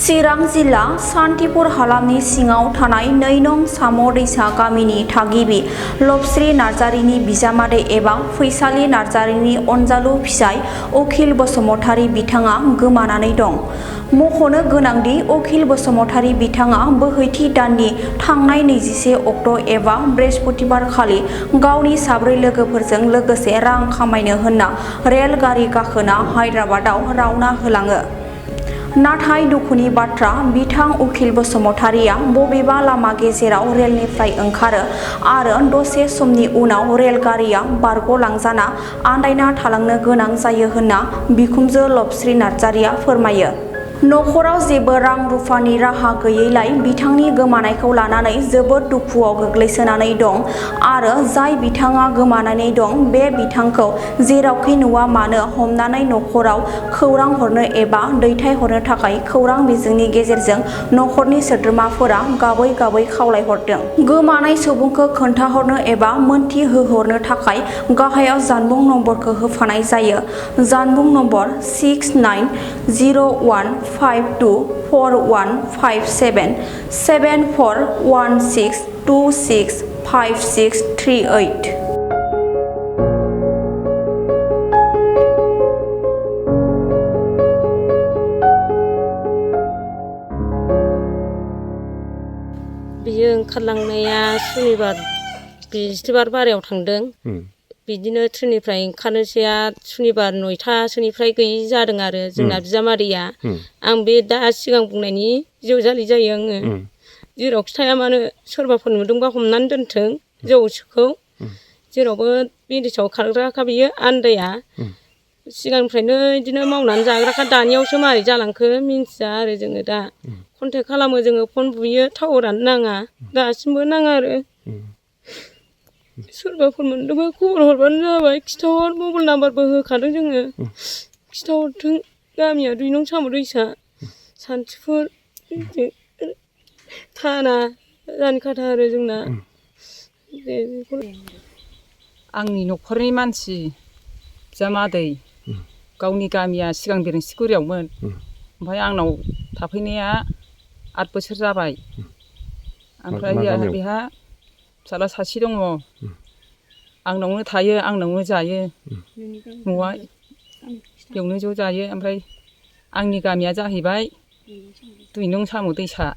चिरां जिल्ला सान्तिपुर हालामनि सिङाव थानाय 2 नं साम' दैसा गामिनि थागिबि लबस्रि नार्जारिनि बिजामादै एबा फैसालि नार्जारिनि अनजालु फिसाय अखिल बसुमतारी बिथाङा गोमानानै दं। मख'नो गोनांदि अखिल बसुमतारी बिथाङा बोहैथि दाननि थांनाय 21 अक्ट' एबा बृहस्पतिबार खालि गावनि 4 लोगोफोरजों लोगोसे रां खामायनो होनना रेल गारि गाखोना हायद्राबादाव रावना होलाङो। नाथाय दुखुनि बाथ्रा बिथां अखिल बसुमतारीया बबेबा लामा गेजेराव रेलनिफ्राय ओंखारो आरो दसे समनि उनाव रेलगारिया बारग'लांजाना आन्दायना थालांनो गोनां जायो होनना बिखुनजो लबस्रि नार्जारिया फोरमायो। नखराव जेबो रां रुफानि राहा गैयैलाय बिथांनि गोमानायखौ लानानै जोबोद दुखुआव गोग्लैसोनानै दं आरो जाय बिथाङा गोमानानै दं बे बिथांखौ जेरावखि नुवा मानो हमनानै नखराव खौरां हरनो एबा दैथायहरनो थाखाय खौरां बिजोंनि गेजेरजों नखरनि सोद्रोमाफोरा गाबै गाबै खावलायहरदों। गोमानाय सुबुंखौ खोन्थाहरनो एबा मोनथिहोहरनो थाखाय गाहायाव जानबुं नम्बरखौ होफानाय जायो। जानबुं नम्बर 6901524157 7416265638। बियो ओंखारलांनाया सुनिबार बिस्थिबार बारायाव थांदों। बिदिनो ट्रेननिफ्राय ओंखारनोसैया सुनिबार 9थासोनिफ्राय गैयि जादों आरो जोंना बिजामादैया। आं बे दा सिगां बुंनायनि बिजावजालि जायो आङो। जेरावखि थाया मानो सोरबाफोर नुदोंबा हमनानै दोनथों जौखौ। जेरावबो बिदेशआव खारग्राखा बियो आन्दाया। सिगांनिफ्रायनो बिदिनो मावनानै जाग्राखा दानियावसो मारै जालांखो मिन्थिया आरो जोङो दा। कन्टेक्ट खालामो जोङो फन बुयो टावारानो नाङा दासिमबो नाङा आरो। सोरबाफोर मोनदोंबा खबर हरबानो जाबाय खिथाहर मबाइल नाम्बारबो होखादों जोङो। खिथाहरथों। गामिया 2 नं साम' दैसा सान्तिपुर थाना रानिखाथा आरो जोंना। आंनि न'खरनि मानसि बिजामादै गावनि गामिया सिगां बेरेंसिगुरियावमोन। ओमफ्राय आंनाव थाफैनाया 8 बोसोर जाबाय। ओमफ्राय बेहा फिसाला सासे दङ। आंनावनो थायो आंनावनो जायो। न'आ बेयावनो ज' जायो। ओमफ्राय आंनि गामिया जाहैबाय 2 नं साम' दैसा।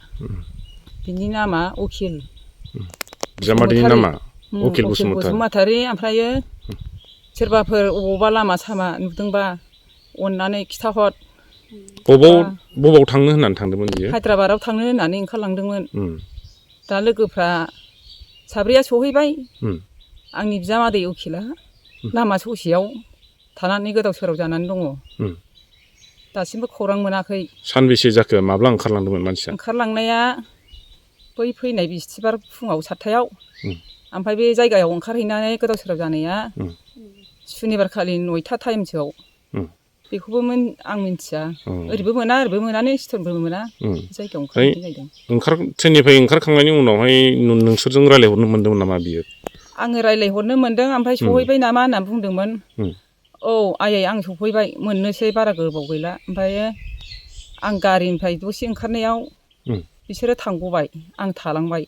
बिनि नामा अखिल बिजामादैनि नामा अखिल बसुमतारी। ओमफ्राय सोरबाफोर अबावबा लामा सामा नुदोंबा अननानै खिथाहर। बबाव थांनो होननानै थांदोंमोन बियो? हायद्राबादाव थांनो होननानै ओंखारलांदोंमोन। दा लोगोफ्रा 4 सहैबाय। आंनि बिजामादै अखिला लामा ससेयाव थानानै गोदाव सोराव जानानै दङ। दासिमबो खौरां मोनाखै। सानबेसे जाखो माब्ला ओंखारलांदोंमोन मानसिया? ओंखारलांनाया बै फैनाय बिस्थिबार फुङाव 7थायाव। ओमफ्राय बे जायगायाव ओंखारहैनानै गोदाव सोराव जानाया सुनिबार खालि 9था टाइमसोआव। बेखौबो आं मिन्थिया। ओरैबो मोना ओरैबो मोनानो स्टेसनबो मोना। जायगायाव ओंखारहैनाय जाहैदों। ट्रेननिफ्राय ओंखारखांनायनि उनावहाय नोंसोरजों रायज्लायहरनो मोन्दोंमोन नामा बियो? आङो रायज्लायहरनो मोन्दों। ओमफ्राय सहैबाय नामा होननानै बुंदोंमोन। औ आयै आं सफैबाय मोननोसै बारा गोबाव गैला। ओमफ्राय आं गारिनिफ्राय दसे ओंखारनायाव बिसोरो थांगबाय आं थालांबाय।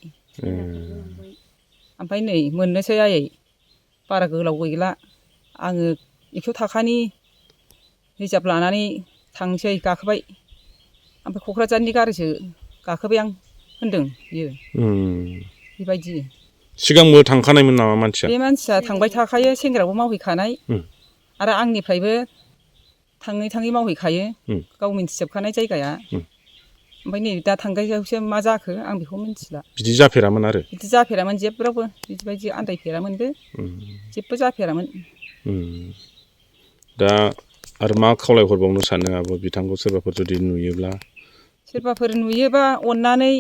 ओमफ्राय नै मोननोसै आयै बारा गोलाव गैला आङो 100 थाखानि रिजार्भ लानानै थांसै गाखोबाय। ओमफ्राय क'क्राझारनि गारिसो गाखोबाय आं होनदों बियो। बेबायदि। सिगांबो थांखानायमोन नामा मानसिया? बे मानसिया थांबाय थाखायो सेंग्रायावबो मावहैखानाय। आरो आंनिफ्रायबो थाङै मावहैखायो। गाव मिन्थिजोबखानाय जायगाया। ओमफ्राय नै दा थांगासेयावसो मा जाखो आं बेखौ मिन्थिला। बिदि जाफेरामोन आरो? बिदि जाफेरामोन जेब्रावबो बिदिबायदि आन्दायफेरामोनबो जेबो जाफेरामोन। दा आरो मा खावलायहरबावनो सानो आब' बिथांखौ सोरबाफोर जुदि नुयोब्ला? सोरबाफोर नुयोबा अननानै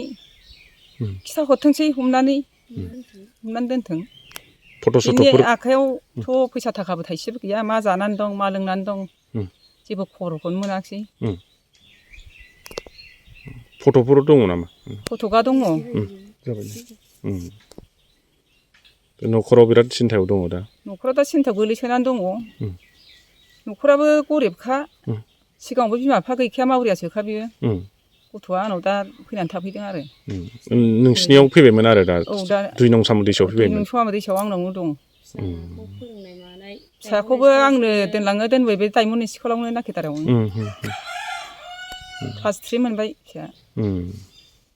खिथाहरथोंसै हमनानै दोनथों। बिनि आखाइयावथ' फैसा थाखाबो थाइसेबो गैया। मा जानानै दं मा लोंनानै दं जेबो खबरखौनो मोनाखिसै। फट'फोर दङ नामा? फट'आ दङ। न'खराव बिराद सिन्थायाव दङ दा? न'खराव दा सिन्थायाव गोलैसोनानै दङ। न'खराबो गरिबखा। सिगाङावबो बिमा बिफा गैखाया मावरियासोखा बियो। गथ'आ आंनाव दा फैनानै थाफैदों आरो नोंसिनियाव फैबायमोन आरो दा औ दा 2 नं साम' दैसायाव फैबायमोन नोंस'मा दैसायाव आंनावनो दं फोरोंनाय मानाय फिसाखौबो आंनो दोनलाङो दोनबाय बे डायमन्ड स्कुलावनो नाकेदारावनो क्लास 3 मोनबाय फिसाया